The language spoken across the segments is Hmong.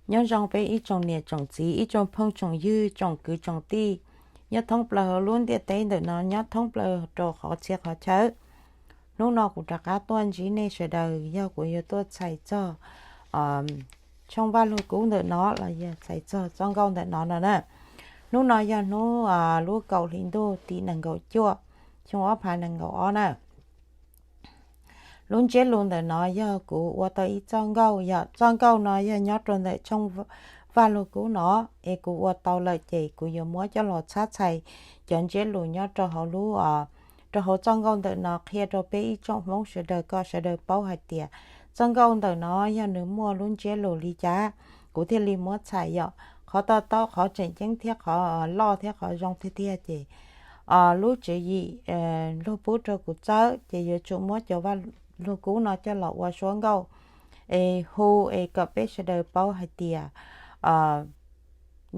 Nyob zoo peb ib tsoom niam tsoom txiv, ib tsoom phooj tsoom ywg, tsoom kwv tsoom tij nyob thoob plaws hauv lub ntiaj teb ntawm no, nyob thoob plaws rau qhov txhia qhov chaw. Hnub no kuv rov qab tuaj ntsib nej sawv daws, yog kuv yuav tuaj txhais txog tshooj Vaj Lug Kub ntawm no los yog txhais txog txoj nkauj ntawm no no na. Hnub no yog hnub lub kaum hli ntuj tim nees nkaum cuaj, xyoo ob phav nees nkaum ob na. Lub ntsiab lus ntawm no yog kuv ua tau ib txoj nkauj, yog txoj nkauj no yog nyob rau ntawm tshooj Vaj Lug Kub no, es kuv ua tau lawm ces kuv yuav muab coj los txhab txhais cov ntsiab lus nyob rau hauv lub, rau hauv txoj nkauj ntawm no qhia rau peb ib tsoom Hmoob sawv daws kom sawv daws paub hais tias txoj nkauj ntawm no yog nws muaj lub ntsiab lus li cas, kuv thiaj li muab txhais yom. Qhov to taub, qhov tseem ceeb thiab qhov loj thiab qhov zoo tiag tiag ces lub tswv yim luag pub rau kuv txawb ces yuav tsum muab cov Vaj Lug Kub no coj los ua suab nkauj es hu es kom peb sawv daws paub hais tias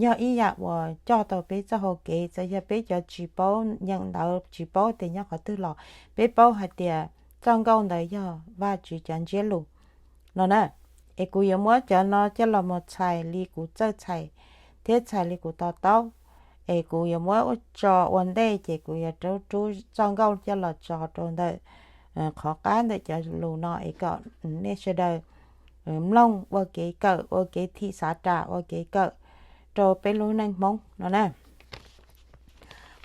yog ib yam uas coj tau peb txoj hau kev, txawm yog peb cov tsis paub nyeem ntawv, tsis paub tias nyob qhov twg los peb paub hais tias txoj nkauj ntawd yog Vajtswv cov ntsiab lus no na. Es kuv yuav muab cov no coj los mus txhais li kuv txawj txhais thiab txhais li kuv to taub. Es kuv yuav muab ua tso ua ntej ces kuv yuav rub txoj nkauj coj los tso rau ntawm qhov qab ntawm cov lus no es kom nej sawv daws mloog ua kev kawm, ua kev thim xav ras, ua kev kawm rau peb lub neej Hmoob no na.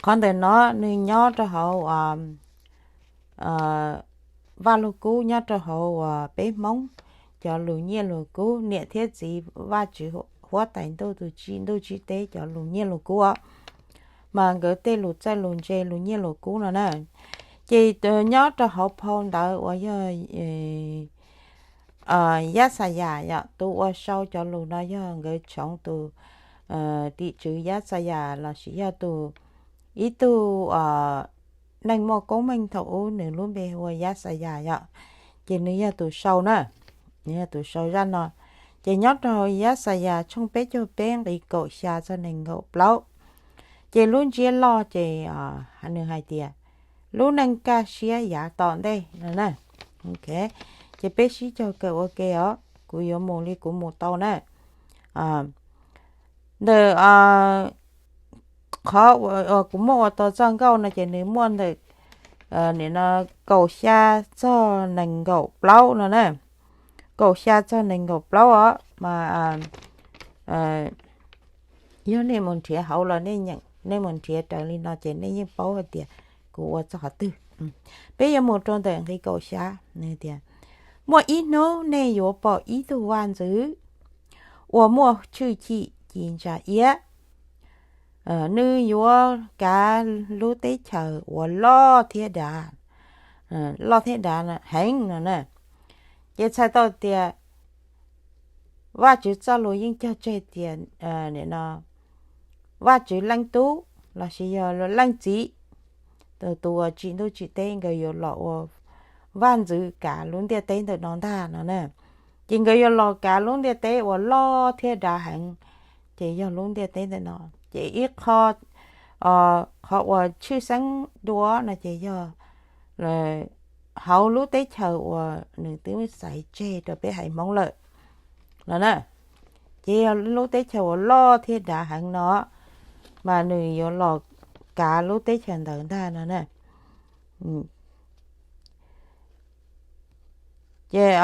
Qhov ntawm no nws nyob rau hauv Vaj Lug Kub, nyob rau hauv peb Hmoob cov lus nyiaj lus kub, niam thiab txiv, Vajtswv, huab tais ntuj, tus tsim ntuj tsim teb cov lus nyiaj lus kub os, mas nkawd tej lus txawj lus ntse lus nyiaj lus kub no na. Ces nyob rau hauv phau ntawv uas yog Yaj Xayas yom, tus uas sau cov lus no yog nkawd tshoov tus tim tswv Yaj Xayas lossis yog tus, ib tug neeg muaj koob meej thaum ub, nws lub npe hu ua Yaj Xayas yom. Ces nws yog tus sau na, nws yog tus sau zaj no. Ces nyob rau Yaj Xayas tshooj peb caug peb nqe kaum xya txog nees nkaum plaub, ces lub ntsiab loj ces nws hais tias lub neej kaj siab yav tom ntej no na. Ces peb sib caug kawm ua ke os, kuv yuav mus li kuv mus tau na. Ntawm qhov kuv muab ua tau txoj nkauj no ces nws muaj ntawm nim no kaum xya txog nees nkaum plaub no na. Kaum xya txog nees nkaum plaub os mas yog nej mus nrhiav hauv los nej nyeem, nej mus nrhiav raws li no ces nej yeej paub hais tias kuv ua txog qhov twg. Peb yuav mus rau ntawm nqe kaum xya, nws tias muaj ib hnub nej yuav pom ib tug vaj ntxwv uas muaj tshwj chim ci ntsa iab, nws yuav kav lub teb chaws uas loj thiab dav, loj thiab dav heev no na. Ces txhais tau tias Vajtswv txoj lus yeej cog tseg tias nim no Vajtswv leej tub lossis yog leej txiv, tus uas tsim ntuj tsim teb, nkawd yuav los ua vaj ntxwv kav lub ntiaj teb ntawm no ntag no na. Ces nkawd yuav los kav lub ntiaj teb uas loj thiab dav heev, ces yog lub ntiaj teb ntawm no. Ces ib qho, qhov uas tshwj xeeb dua no ces yog hauv lub teb chaws uas nws twb xaiv tseg rau peb haiv Hmoob lawm no na. Ces yog lub teb chaws uas loj thiab dav heev no mas nws yuav los kav lub teb chaws ntawd ntag no na. Ces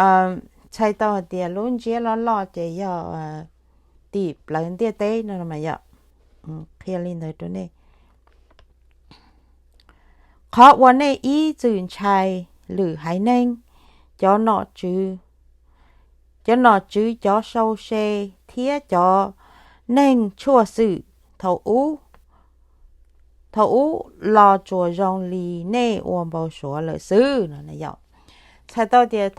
txhais tau hais tias lub ntsiab loj loj ces yog tim plawv ntiaj teb no mas yom. Qhia li ntawd rau nej. Qhov uas nej ib txwm ntshai lwm haiv neeg, cov nom tswv, cov nom tswv, cov sau se thiab cov neeg tshuaj xwm thaum ub, thaum ub los tsuas zoo li nej ua npau suav lawm xwb no yom. Txhais tau tias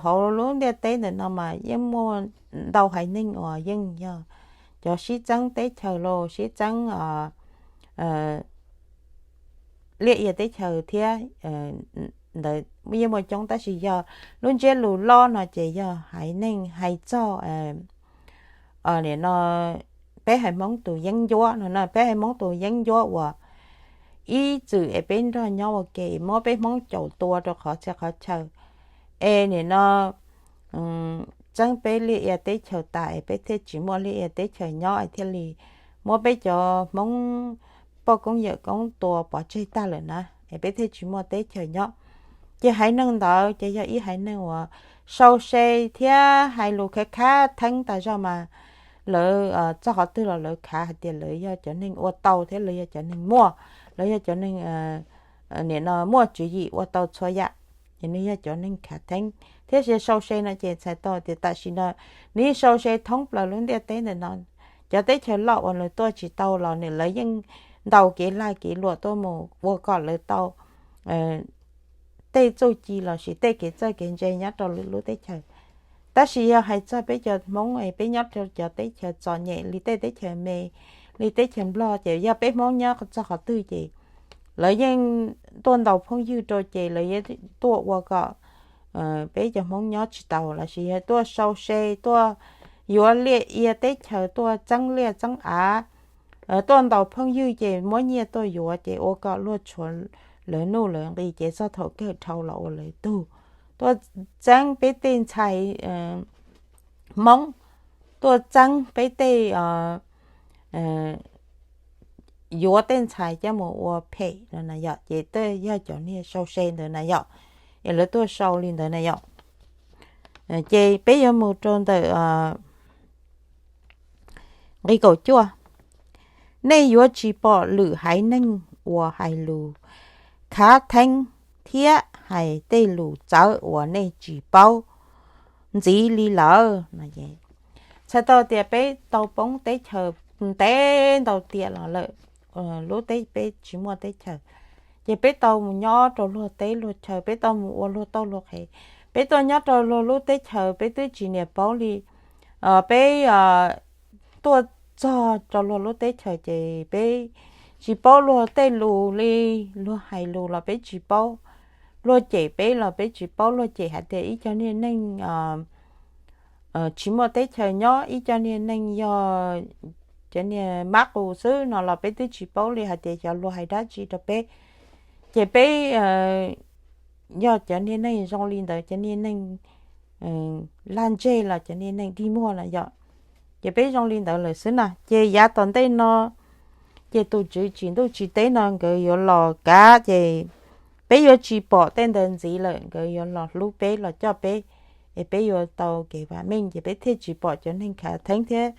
hauv lub ntiaj teb ntawm no mas yeej muaj ntau haiv neeg uas yeej yog cov sib txeeb teb chaws los sib txeeb liaj ia teb chaws thiab ntawd yeej muaj coob, tab sis yog lub ntsiab lus loj no ces yog haiv neeg hais txog nim no peb haiv Hmoob tus yeeb ncuab no na. Peb haiv Hmoob tus yeeb ncuab uas ib txwm es peb nrog nyob ua ke, muab peb Hmoob caum tua rau qhov txhia qhov chaw, es nim no txeeb peb liaj ia teb chaws tas es peb thiaj tsis muaj liaj ia teb chaws nyob es thiaj li muab peb cov Hmoob poj koob yawm koob tua pov tseg tag lawm na, es peb thiaj tsis muaj teb chaws nyob. Ces haiv neeg ntawd ces yog ib haiv neeg uas sau se thiab hais lus khav khav theeb tas zog mas lawv txog qhov twg los lawv khav hais tias lawv yog cov neeg ua tau thiab lawv yog cov neeg muaj, lawv yog cov neeg nim no muaj tswv yim ua tau txhua yam, ces nws yog cov neeg khav theeb thiab sau se no ces txhais tau tias tam sim no nws yeej sau se thoob plaws lub ntiaj teb ntawm no. Cov teb chaws loj uas nws tuaj tsis tau los nws lawv yeej ntaus kev lag kev luam tuaj mus ua kom lawv tau tej txuj ci lossis tej kev txawj kev ntse nyob rau lub teb chaws. Tab sis yog hais txog peb cov Hmoob es peb nyob rau cov teb chaws txom nyem li tej teb chaws me, li teb chaws Nplog ces yog peb Hmoob nyob txog qhov twg ces lawv yeej tuaj ntaus phooj ywg rau ces lawv yeej tuaj ua kom peb cov Hmoob nyob tsis tau lossis yog tuaj sau se, tuaj yuav liaj ia teb chaws, tuaj txeeb liaj txeeb av, tuaj ntaus phooj ywg ces muab nyiaj tuaj yuav ces ua kom luag tshuav lawv nuj lawv nqi ces txog thaum kawg dhau los ua lawv tug. Tuaj txeeb peb tej ntxhais Hmoob, tuaj txeeb peb tej yuav tej ntxhais coj mus ua phem no na yom, ces tej yog cov niag sau se ntawd na yom, es lawv tuaj sau li ntawd na yom. Ces peb yuav mus rau ntawm nqi kaum cuaj, nej yuav tsis pom lwm haiv neeg uas hais lus khav theeb thiab hais tej lus txawv uas nej tsis paub ntxiv li lawm. Txhais tau tias peb tau poob teb chaws ntev ntau tiam los lawm, lub teb peb tsis muaj teb chaws, ces peb tau mus nyob rau luag teb luag chaw, peb tau mus ua luag tauj luag qhev, peb tuaj nyob rau luag lub teb chaws peb twb tsis niam paub li. Peb tuaj txog rau luag lub teb chaws ces peb tsis paub luag tej lus li, luag hais lus los peb tsis paub, luag cem peb los peb tsis paub, luag cem hais tias ib co niag neeg tsis muaj teb chaws nyob, ib co niag neeg yog cov niag mab qus xwb no los peb twb tsis paub li hais tias xyov luag hais dab tsi rau peb. Ces peb yog cov niag neeg zoo li ntawd, cov niag neeg lag ntseg los cov niag neeg dig muag no yom, ces peb zoo li ntawd lawm xwb na. Ces yav tom ntej no ces tus tswv tsim ntuj tsim teb no nkawd yuav los kav, ces peb yuav tsis pom tej ntawd ntxiv lawm, nkawd yuav los hlub peb los coj peb, es peb yuav tau kev vam meej, ces peb thiaj tsis pom cov neeg khav theeb thiab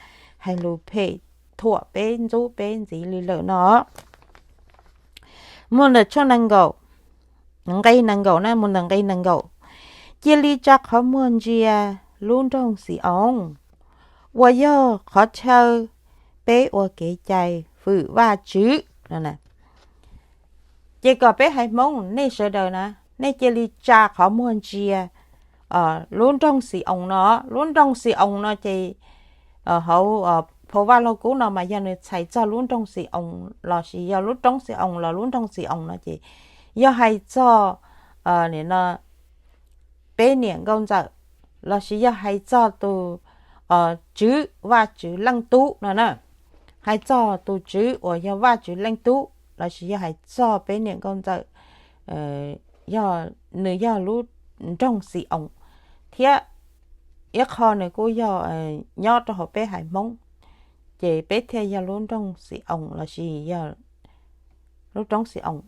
hais lus phem thuam peb, ntxub peb ntxiv li lawm no. Muaj ntawm tshooj nees nkaum, nqe nees nkaum na, mus ntawm nqe nees nkaum. Cia li tsa qhov muag ntsia lub nroog Xi-oos, uas yog qhov chaw peb ua kev cai fwm Vajtswv no. Ces kom peb haiv Hmoob nej sawv daws na, nej cia li tsa qhov muag ntsia lub nroog Xi-oos no. Lub nroog Xi-oos no ces hauv phau Vaj Lug Kub no mas yog nws txhais txog lub nroog Xi-oos lossis yog lub roob Xi-oos los lub nroog Xi-oos no ces yog hais txog peb niam nkauj ntxawm lossis yog hais txog tus Tswv, Vajtswv Leej Tub no na. Hais txog tus Tswv uas yog Vajtswv Leej Tub lossis yog hais txog peb niam nkauj ntxawm, yog nws yog lub nroog Xi-oos, thiab ib qho nws kuj yog nyob rau hauv peb haiv Hmoob, ces peb thiaj yog lub nroog Xi-oos lossis yog lub roob Xi-oos.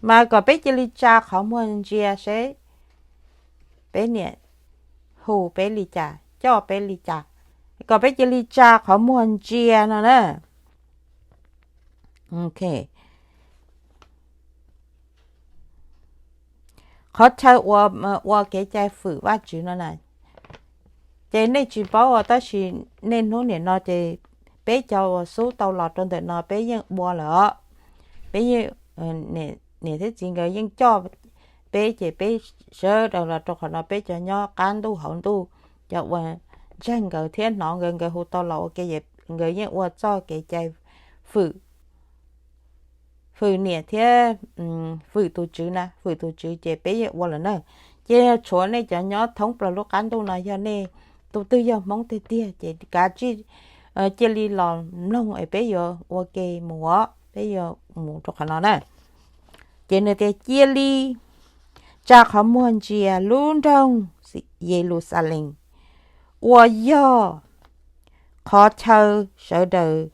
Mas kom peb cia li tsa qhov muag ntsia seb peb niam hu peb li cas, coj peb li cas, kom peb cia li tsa qhov muag ntsia no na. Qhov chaw ua kev cai fwm Vajtswv no na, ces nej tsis paub tab sis niaj hnub nim no ces peb cov uas xub tau los rau ntawm no peb yeej ua lawm os. Peb yeej, niam thiab txiv nkawd yeej coj peb ces peb sawv daws los rau qhov no, peb cov nyob qab ntuj hauv ntuj, cov uas ntseeg nkawd thiab hnov nkawd, nkawd hu tau los ua ke, nkawd yeej ua txoj kev cai fwm, fwm niam thiab fwm tus Tswv na, fwm tus Tswv ces peb yeej ua lawm na. Ces yog tshuav nej cov nyob thoob plaws lub qab ntuj no yog nej tus twg yog Hmoob tiag tiag ces kav tsij cia li los mloog es peb yuav ua ke mus os, peb yuav mus rau qhov no na. Ces nws tias cia li tsa qhov muag ntsia lub nroog Yeluxalees, uas yog qhov chaw sawv daws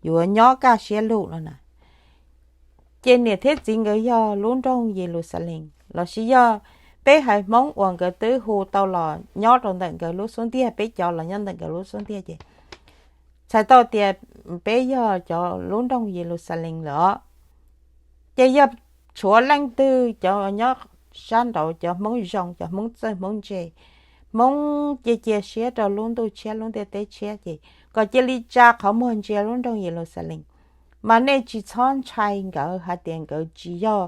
yuav nyob kaj siab lug no na. Ces niam thiab txiv nkawd yog lub nroog Yeluxalees, lossis yog peb haiv Hmoob uas nkawd twb hu tau los nyob rau ntawm nkawd lub xub ntiag, peb cov los nyob ntawm nkawd lub xub ntiag ces txhais tau tias peb yog cov lub nroog Yeluxalees lawm os. Ces yog tshuav leej twg cov nyob sab nraud, cov Hmoob zoo, cov Hmoob txawj Hmoob ntse, Hmoob cia cia siab rau lub ntuj tshiab lub ntiaj teb tshiab ces kom cia li tsa qhov muag ntsia lub nroog Yeluxalees, mas nej tsis txhob ntshai nkawd hais tias nkawd tsis yog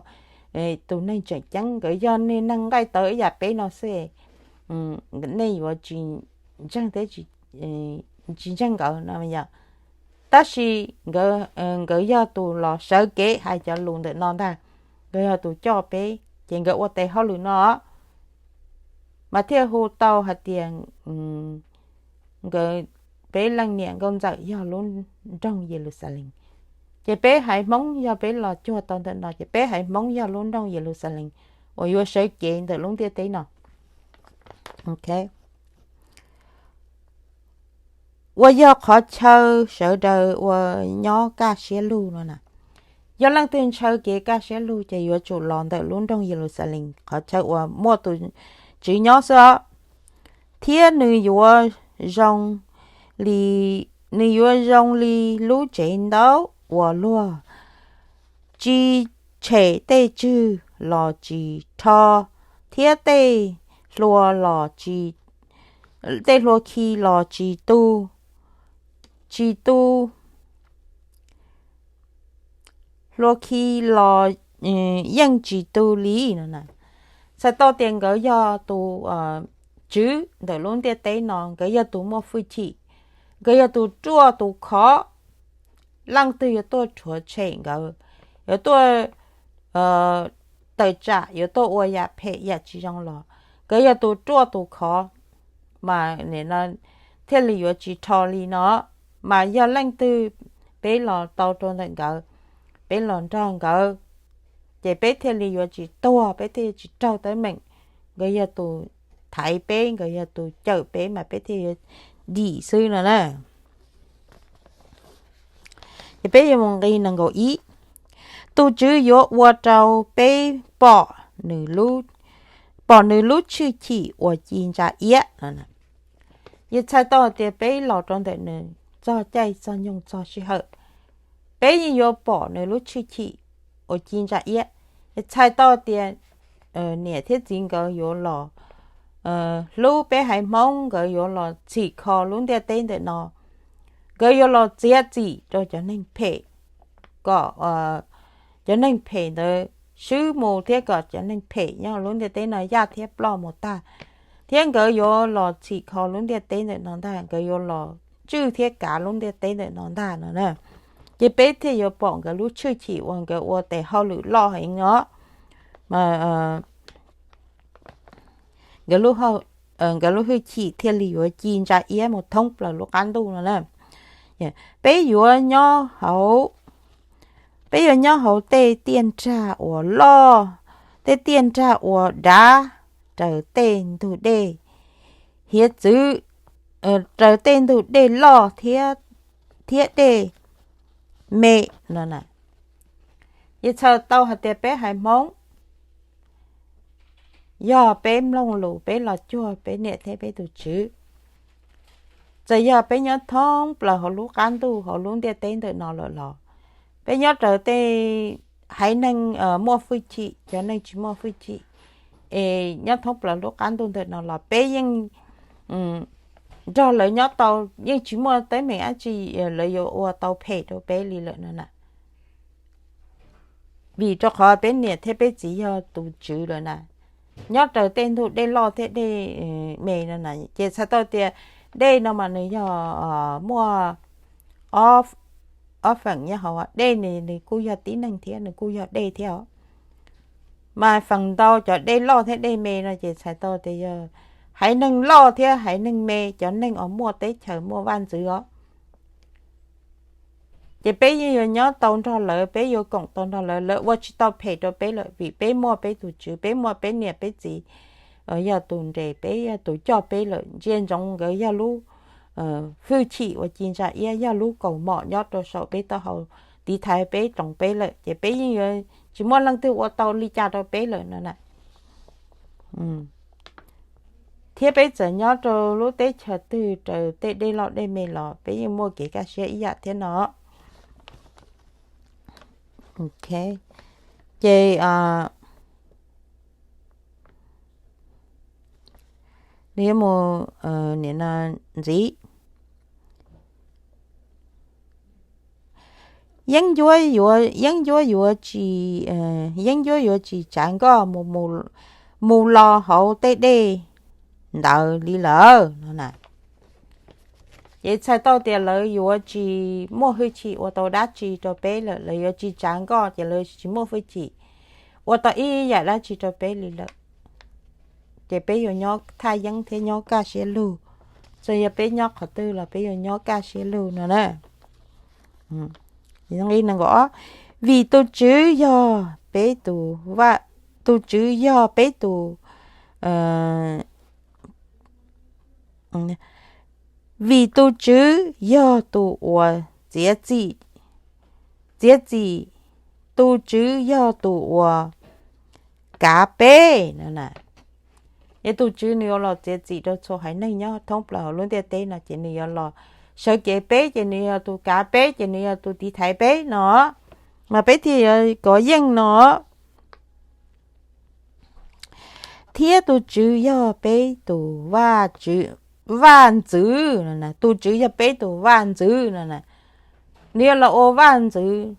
tus neeg tseem ceeb, nkawd yog niag neeg nqaij tawv ib yam peb no xwb, nej yuav tsis ntseeg thiab tsis ntseeg nkawd no yom. Tab sis nkawd yog tus los sawv kev hais cov lus ntawm no ntag, nkawd yog tus coj peb ces nkawd ua tes hauj lwm no mas thiaj hu tau hais tias nkawd, peb leej niam nkauj ntxawm yog lub nroog Yeluxalees. Ces peb haiv Hmoob yog peb los cuag tau ntawm no ces peb haiv Hmoob yog lub nroog Yeluxalees uas yuav sawv kev ntawm lub ntiaj teb no, uas yog qhov chaw sawv daws uas nyob kaj siab lug no na. Yog leej twg ntshaw kev kaj siab lug ces yuav tsum los ntawm lub nroog Yeluxalees, qhov chaw uas muaj tus Tswv nyob xwb os. Thiab nws yuav zoo li, nws yuav zoo li lub tsev ntaub uas luag tsis tshem tej tswg los tsis rho, thiab tej hlua los tsis, tej hlua khi los tsis tu, tsis tu, hlua khi los yeej tsis tu li no na. Txhais tau tias nkawd yog tus tswv ntawm lub ntiaj teb no, nkawd yog tus muaj hwj chim, nkawd yog tus ruaj tus khov. Leej twg yuav tuaj rhuav tshem nkawd, yuav tuaj tawm tsam, yuav tuaj ua yam phem yam tsis zoo los nkawd yog tus ruaj tus khov, mas thiaj li yuav tsis rho li no. Mas yog leej twg peb los tau rau ntawm nkawd, peb los nrog nkawd, ces peb thiaj li yuav tsis tuag, peb thiaj tsis raug teeb meem. Nkawd yog tus thaiv peb, nkawd yog tus cawm peb mas peb thiaj yuav dim xwb no na. Ces peb yuav mus nqi nees nkaum ib. Tus Tswv yuav ua rau peb pom nws lub, pom nws lub tshwj chim uas ci ntsa iab no. Yog txhais tau hais tias peb los rau ntawm nws txog caij txog nyoog txog sij hawm, peb yeej yuav pom nws lub tshwj chim uas ci ntsa iab. Yog txhais tau tias niam thiab txiv nkawd yuav los hlub peb haiv Hmoob, nkawd yuav los txhim kho lub ntiaj teb ntawm no, nkawd yuav los txiav txim rau cov neeg phem, kom cov neeg phem ntawd swb mus thiab kom cov neeg phem nyob lub ntiaj teb no yaj thiab ploj mus tag. Thiab nkawd yuav los txhim kho lub ntiaj teb ntawm no ntag, nkawd yuav los tswj thiab kav lub ntiaj teb ntawm no ntag no na. Ces peb thiaj yuav pom nkawd lub tshwj chim uas nkawd ua tes hauj lwm loj heev os. Nkawd lub hwj chim thiaj li yuav ci ntsa iab mus thoob plaws lub qab ntuj no na. Peb yuav nyob hauv, peb yuav nyob hauv tej tiaj nrag uas loj, tej tiaj nrag uas dav raws tej ntug dej hiav txwv, raws tej ntug dej loj thiab dej me no na. Yog txhais tau hais tias peb haiv Hmoob, yog peb mloog lus, peb los cuag peb niam thiab peb tus Tswv, txawm yog peb nyob thoob plaws hauv lub qab ntuj hauv lub ntiaj teb ntawm no lawm los, peb nyob raws tej haiv neeg muaj hwj chim, cov neeg tsis muaj hwj chim, es nyob thoob plaws lub qab ntuj ntawm no los peb yeej nrog lawv nyob tau, yeej tsis muaj teeb meem dab tsi lawv yuav ua tau phem rau peb li lawm no na. Vim rau qhov peb niam thiab peb txiv yog tus Tswv lawm na. Nyob raws tej ntug dej loj thiab dej me no na, ces txhais tau tias dej no mas nws yog muaj ob feem nyob hauv. Dej nws kuj yog tib neeg thiab nws kuj yog dej thiab os. Mas feem ntau cov dej loj thiab dej me no ces txhais tau tias yog haiv neeg loj thiab haiv neeg me, cov neeg uas muaj teb chaws muaj vaj ntxwv os. Ces peb yeej yuav nyob tau nrog lawv, peb yuav koom tau nrog lawv, lawv ua tsis tau phem rau peb lawm vim peb muaj peb tus Tswv, peb muaj peb niam peb txiv, yog tus nres peb, yog tus coj peb lawm. Ntsia ntsoov nkawd yog lub hwj chim uas ci ntsa iab, yog lub kaus mom nyob rau saum peb taub hau, tiv thaiv peb, roos peb lawm, ces peb yeej yuav tsis muaj leej twg ua tau li cas rau peb lawm no na. Thiab peb txawm nyob rau lub teb chaws twg, raws tej dej loj dej me los peb yeej muaj kev kaj siab ib yam thiab no. Ces nws yuav mus ntxiv. Yeeb ncuab yuav, yeeb ncuab yuav tsis, yeeb ncuab yuav tsis tsav nkoj mus, mus los hauv tej dej ntawd li lawm no na. Ces txhais tau tias lawv yuav tsis muaj hwj chim ua tau dab tsi rau peb lawm, lawv yuav tsis tsav nkoj, ces lawv tsis muaj hwj chim ua tau ib yam dab tsi rau peb li lawm. Ces peb yuav nyob thaj yeeb thiab nyob kaj siab lug. Txawm yog peb nyob qhov twg los peb yuav nyob kaj siab lug no na. Vim tus Tswv yog peb tus, tus Tswv yog peb tus, vim tus Tswv yog tus uas txiav txim, txiav txim, tus Tswv yog tus uas kav peb no na. Es tus Tswv nws yuav los txiav txim rau txhua haiv neeg nyob thoob plaws hauv lub ntiaj teb no, ces nws yuav los sawv cev peb, ces nws yog tus kav peb, ces nws yog tus tiv thaiv peb no, mas peb thiaj yuav kov yeej no. Thiab tus Tswv yog peb tus vaj, vaj ntxwv no, tus Tswv yog peb tus vaj ntxwv no na. Nws yuav los ua vaj ntxwv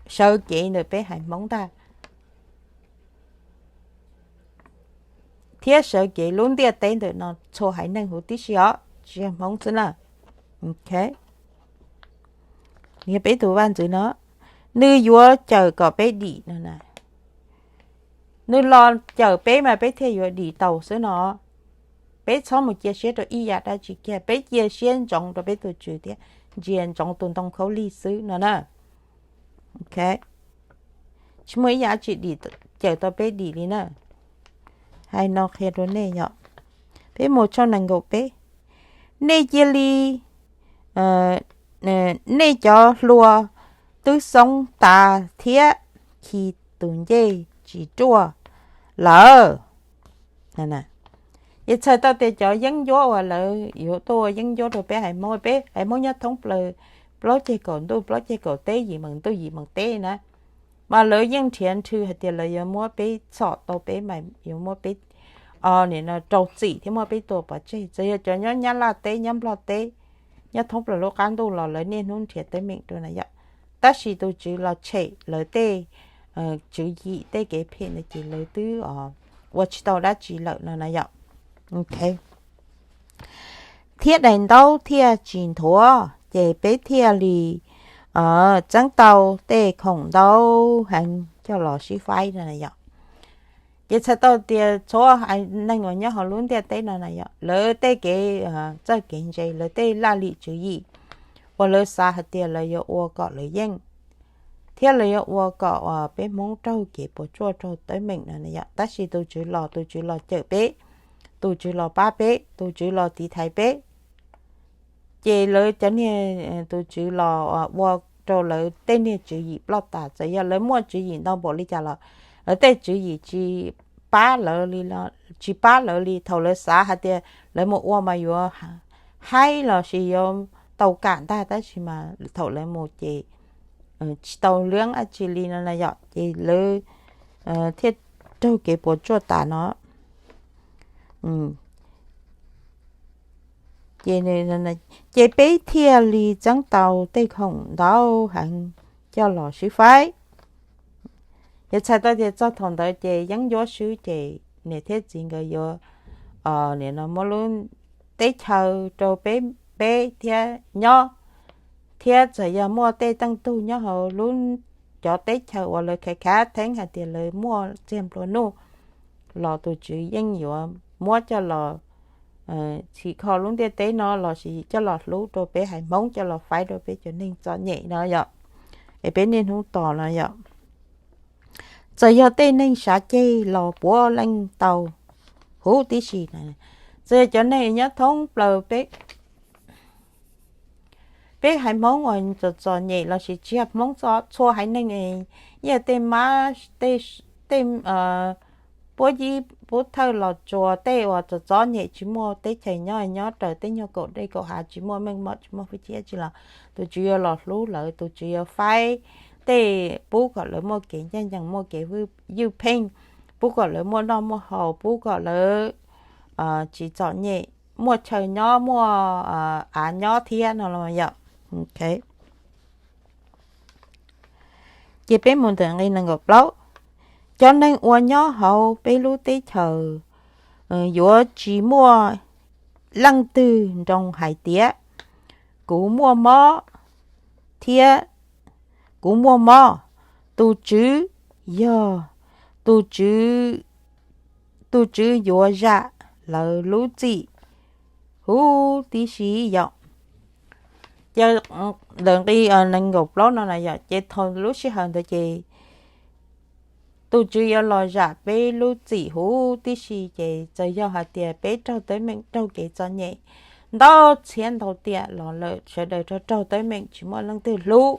sawv cev ntawm peb haiv Hmoob ntag, thiab sawv cev lub ntiaj teb ntawm no txhua haiv neeg huv tib si os, tsis yog Hmoob xwb na. Nws yog peb tus vaj ntxwv no, nws yuav cawm kom peb dim no na. Nws los cawm peb mas peb thiaj yuav dim tau xwb no. Peb txhob mus cia siab rau ib yam dab tsi kiag, peb cia siab ntsoov rau peb tus Tswv thiab ntsia ntsoov tus ntoo khaub lig xwb no na. Tsis muaj ib yam dab tsi dim, cawm tau peb dim li na. Hais no qhia rau nej yom, peb mus tshooj nees nkaum peb, nej cia li, nej cov hlua twb xoob tas thiab khi tus ncej tsis ruaj lawm. Ces txhais tau tias cov yeeb ncuab uas lawv yuav tuaj ua yeeb ncuab rau peb haiv Hmoob, peb haiv Hmoob nyob thoob plaws plaub ceg kaum ntuj plaub ceg kaum teb yim meem ntuj yim meem teb na, mas lawv yeej nrhiav nrhw hais tias lawv yuav muab peb txhom tau peb mas yuav muab peb, nim no rau txim thiab muab peb tua pov tseg. Txawm yog cov nyob Nyab Laj teb, nyob Nplog teb, nyob thoob plaws lub qab ntuj los lawv niaj hnub nrhiav teeb meem rau na yom. Tab sis tus Tswv los tshem lawv tej tswv yim tej kev phem ntawd ces lawv twb ua tsis tau dab tsi lawm no na yom. Thiab daim ntaub thiaj tsis nthuav, ces peb thiaj li txeeb tau tej khoom ntau heev coj los sib faib no na yom. Ces txhais tau tias txhua haiv neeg uas nyob hauv lub ntiaj teb no na yom, lawv tej kev txawj kev ntse, lawv tej laj lim tswv yim uas lawv xav hais tias lawv yuav ua kom lawv yeej, thiab lawv yuav ua kom peb Hmoob raug kev puas tsuaj raug teeb meem no na yom. Tab sis tus Tswv los, tus Tswv los cawm peb, tus Tswv los pab peb, tus Tswv los tiv thaiv peb. Ces lawv cov niag, tus Tswv los ua rau lawv tej niag tswv yim ploj tas. Txawm yog lawv muaj tswv yim ntau npaum li cas los lawv tej tswv yim tsis pab lawv li, tsis pab lawv li. Thaum lawv xav hais tias lawv mus ua mas yuav haib los sis yuav tau kam ntag, tab sis mas thaum lawv mus ces tsis tau lwb dab tsi li no na yom, ces lawv thiaj raug kev puas tsuaj tas no. Ces peb thiaj li txeeb tau tej khoom ntau heev coj los sib faib. Ces txhais tau tias txog thaum ntawd ces yeeb ncuab swb ces niam thiab txiv nkawd yuav, nim no muab lub teb chaws rau peb, peb thiab nyob, thiab txawm yog muaj tej teej tug nyob hauv lub, cov teb chaws uas lawv khav khav theeb hais tias lawv muaj txiag nplua nuj los tus Tswv yeej yuav muab coj los txhim kho lub ntiaj teb no los sis coj los hlub rau peb haiv Hmoob, coj los faib rau peb cov neeg txom nyem no yom, es peb niaj hnub tos no yom. Txawm yog tej neeg sav ceg los puav leej tau huv tib si. Txawm cov neeg nyob thoob plaws peb, peb haiv Hmoob uas txom txom nyem lossis tsis yog Hmoob, txhua haiv neeg, yog tej mab, tej, tej puab yib puab thawj los tsuas tej uas txom txom nyem tsis muaj teb chaws nyob, nyob raws tej nyuag kaum dej kaum hav tsis muaj meej mom tsis muaj hwj chim tsi los, tus Tswv yuav los hlub lawv, tus Tswv yuav faib tej, pub kom lawv muaj kev ncaj ncees, muaj kev ywj pheej, pub kom lawv muaj noj muaj haus, pub kom lawv tsis txom nyem, muaj chaw nyob, muaj av nyob thiab no los yom. Ces peb mus ntawm nqe nees nkaum plaub. Cov neeg uas nyob hauv peb lub teb chaws yuav tsis muaj leej twg nroo hais tias, kuv muaj mob thiab, kuv muaj mob. Tus Tswv yog, tus Tswv, tus Tswv yuav zam lawv lub txim huv tib si yom. Ces ntawm nqe nees nkaum plaub no na yom, ces thaum lub sij hawm ntawd ces tus Tswv yuav los zam peb lub txim huv tib si. Ces txawm yog hais tias peb raug teeb meem raug kev txom nyem ntau txhiab ntau tiam los lawm, sawv daws raug raug teeb meem tsis muaj leej twg hlub,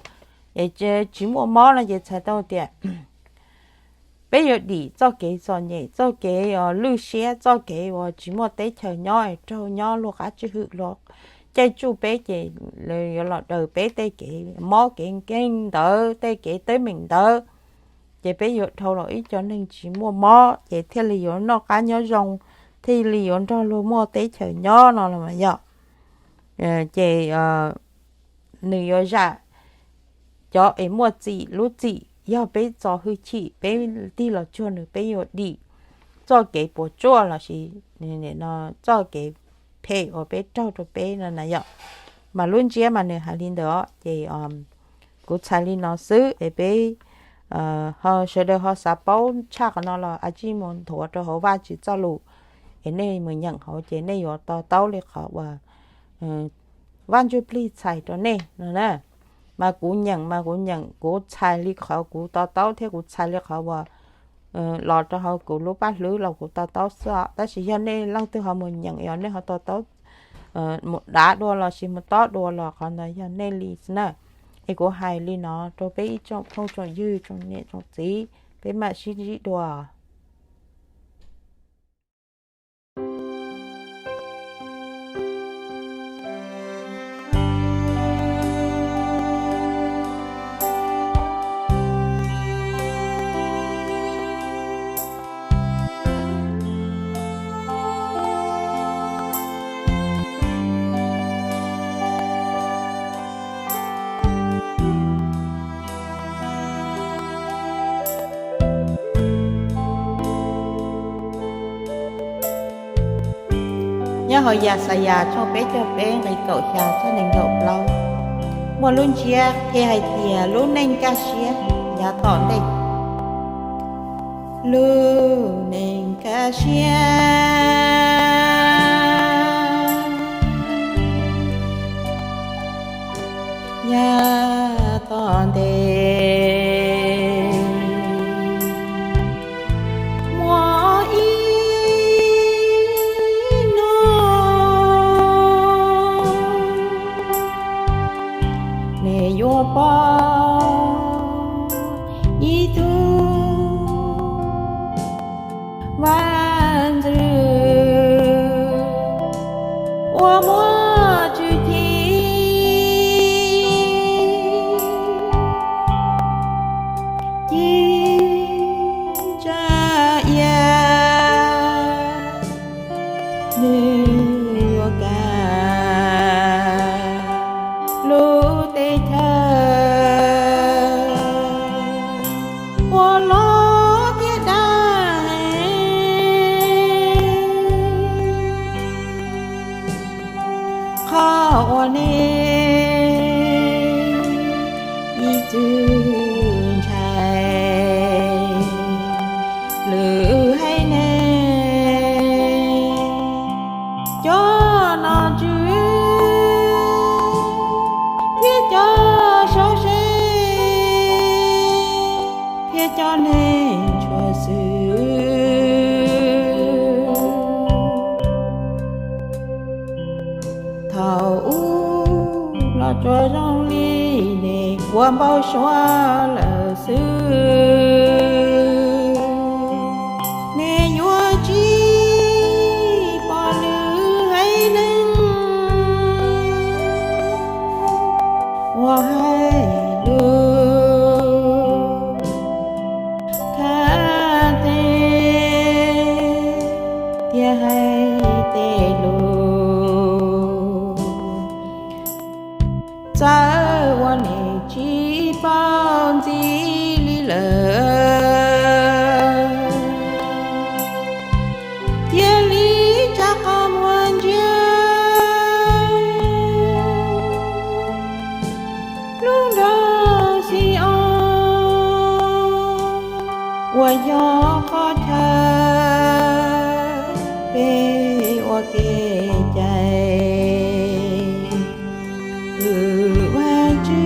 es tsis muaj mob no ces txhais tau tias peb yuav dim txoj kev txom nyem, txoj kev lwj siab, txoj kev uas tsis muaj teb chaws nyob, raug nyob luag qab tswj hwm, luag caij tsuj peb, ces lawv yuav los daws peb tej kev mob kev nkeeg ntawd, tej kev teeb meem ntawd. Ces peb yuav dhau los ib co neeg tsis muaj mob, ces thiaj li yuav noj qab nyob zoo, thiaj li yuav nrog luag muaj teb chaws nyob no los yom. Ces nws yuav zam cov es muaj txim lub txim, yog peb txo hwj chim, peb tig los cuag nws, peb yuav dim txoj kev puas tsuaj lossis txoj kev phem uas peb raug rau peb no na yom. Mas lub ntsiab mas nws hais li ntawd os. Ces kuv txhais li no xwb es peb ho sawv daws ho xav paub tshaj qhov no los a tsij mus nthuav rau hauv Vajtswv txoj lus, es nej mus nyeem hauv ces nej yuav to taub li qhov uas Vaj Ntsujplig txhais rau nej no na. Mas kuv nyeem mas kuv nyeem kuv txhais li qhov kuv to taub thiab kuv txhais li qhov uas los rau hauv kuv lub paj hlwb los kuv to taub xwb os. Tab sis yog nej leej twg ho mus nyeem yog nej ho to taub mus dav dua lossis mus tob dua los qhov ntawd yog nej li xwb na. Es kuv hais li no rau peb ib tsoom phooj tsoom ywg tsoom niam tsoom txiv, peb mam sib ntsib dua. Nyob hauv Yaxayas tshooj peb caug peb nqe kaum xya txog nees nkaum plaub, muaj lub ntsiab qhia hais tias lub neej kaj siab yav tom ntej. Lub neej kaj siab yav tom ntej muaj ib hnub nej yuav pom ib tug vaj ntxwv uas muaj tswv ci ci ntsa ia, nws yuav kav lub teb chaws uas loj thiab daj. Qhov uas nej ib txwm ntshai lwm haiv neeg, cov nom tswv thiab cov sau se thiab cov neeg tshua xwm tsuas zoo li nej ua npau suav lawm xwb. Nej yuav tsis pom lwm haiv neeg uas hais lus khab teg thiab hais tej lus txawv uas nej tsis paub ntxiv li lawm. Cia li tsa qhov muag ntsia lub nroog Xi-oos uas yog qhov chaw peb ua kev cai hwm Vajtswv.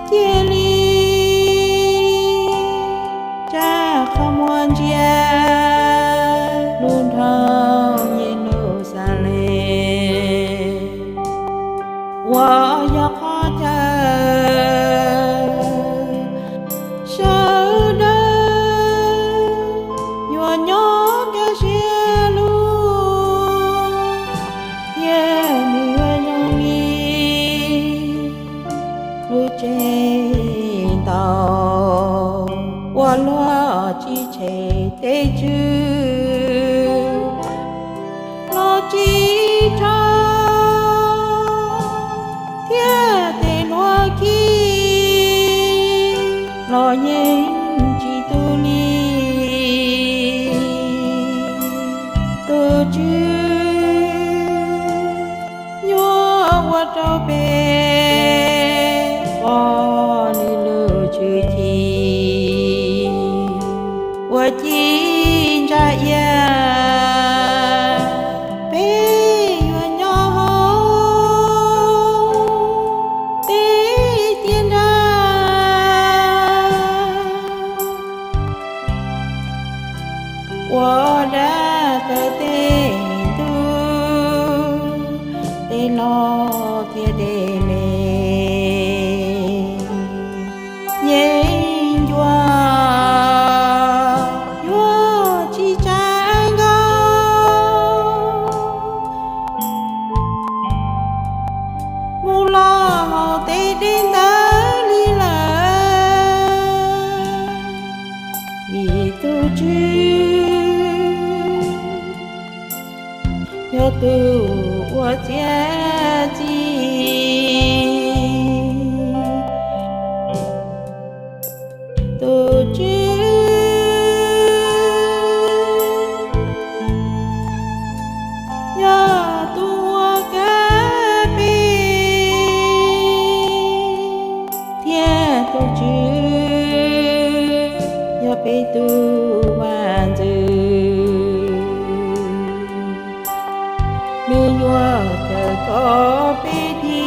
Cia li tsa qhov muag ntsia lub nroog Yeluxalees uas yog qhov chaw sawv daws yuav nyob kaj siab lug, thiab nws yuav zoo li lub tsev ntaus uas luag tsis tshem tej tswv los tsis rho, thiab tej hluav khi los yeej tsis tu li. Tus Tswv yuav ua rau peb pom nws lub tshwj chim uas ci ntsa iab. Peb yuav nyob hauv tej tiaj nrag uas dab tawm tej ntug, tej loj thiab tej me. Yeeb ncuab yuav tsis tsa nkaus mus los hauv tej dej ntawd li lawm, vim tus Tswv yog tus uas txiav txim. Tus Tswv yog tus uas kav peb, thiab tus Tswv yog peb tus vaj ntxwv. Nws yuav cawm kom peb dim.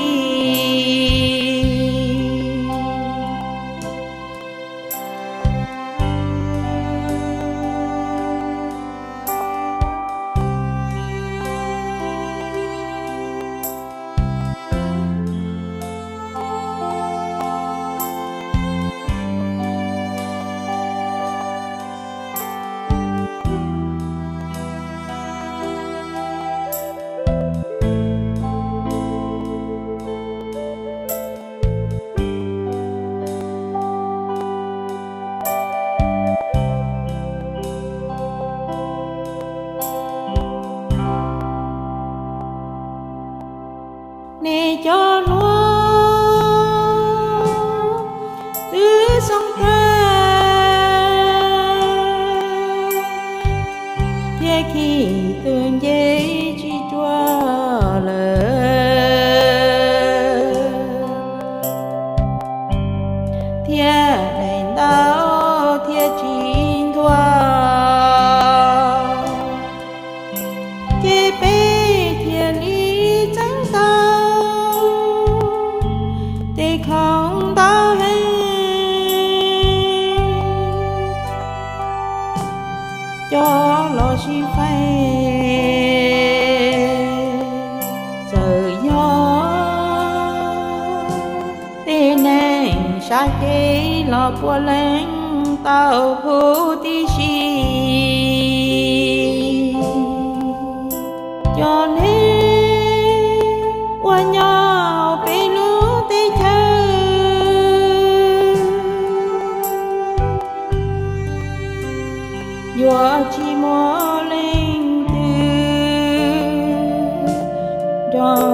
Tag kis los puav leej tau huv tib si. Cov neeg uas nyob peb lub teb chaws yuav tsis muaj leej twg nrog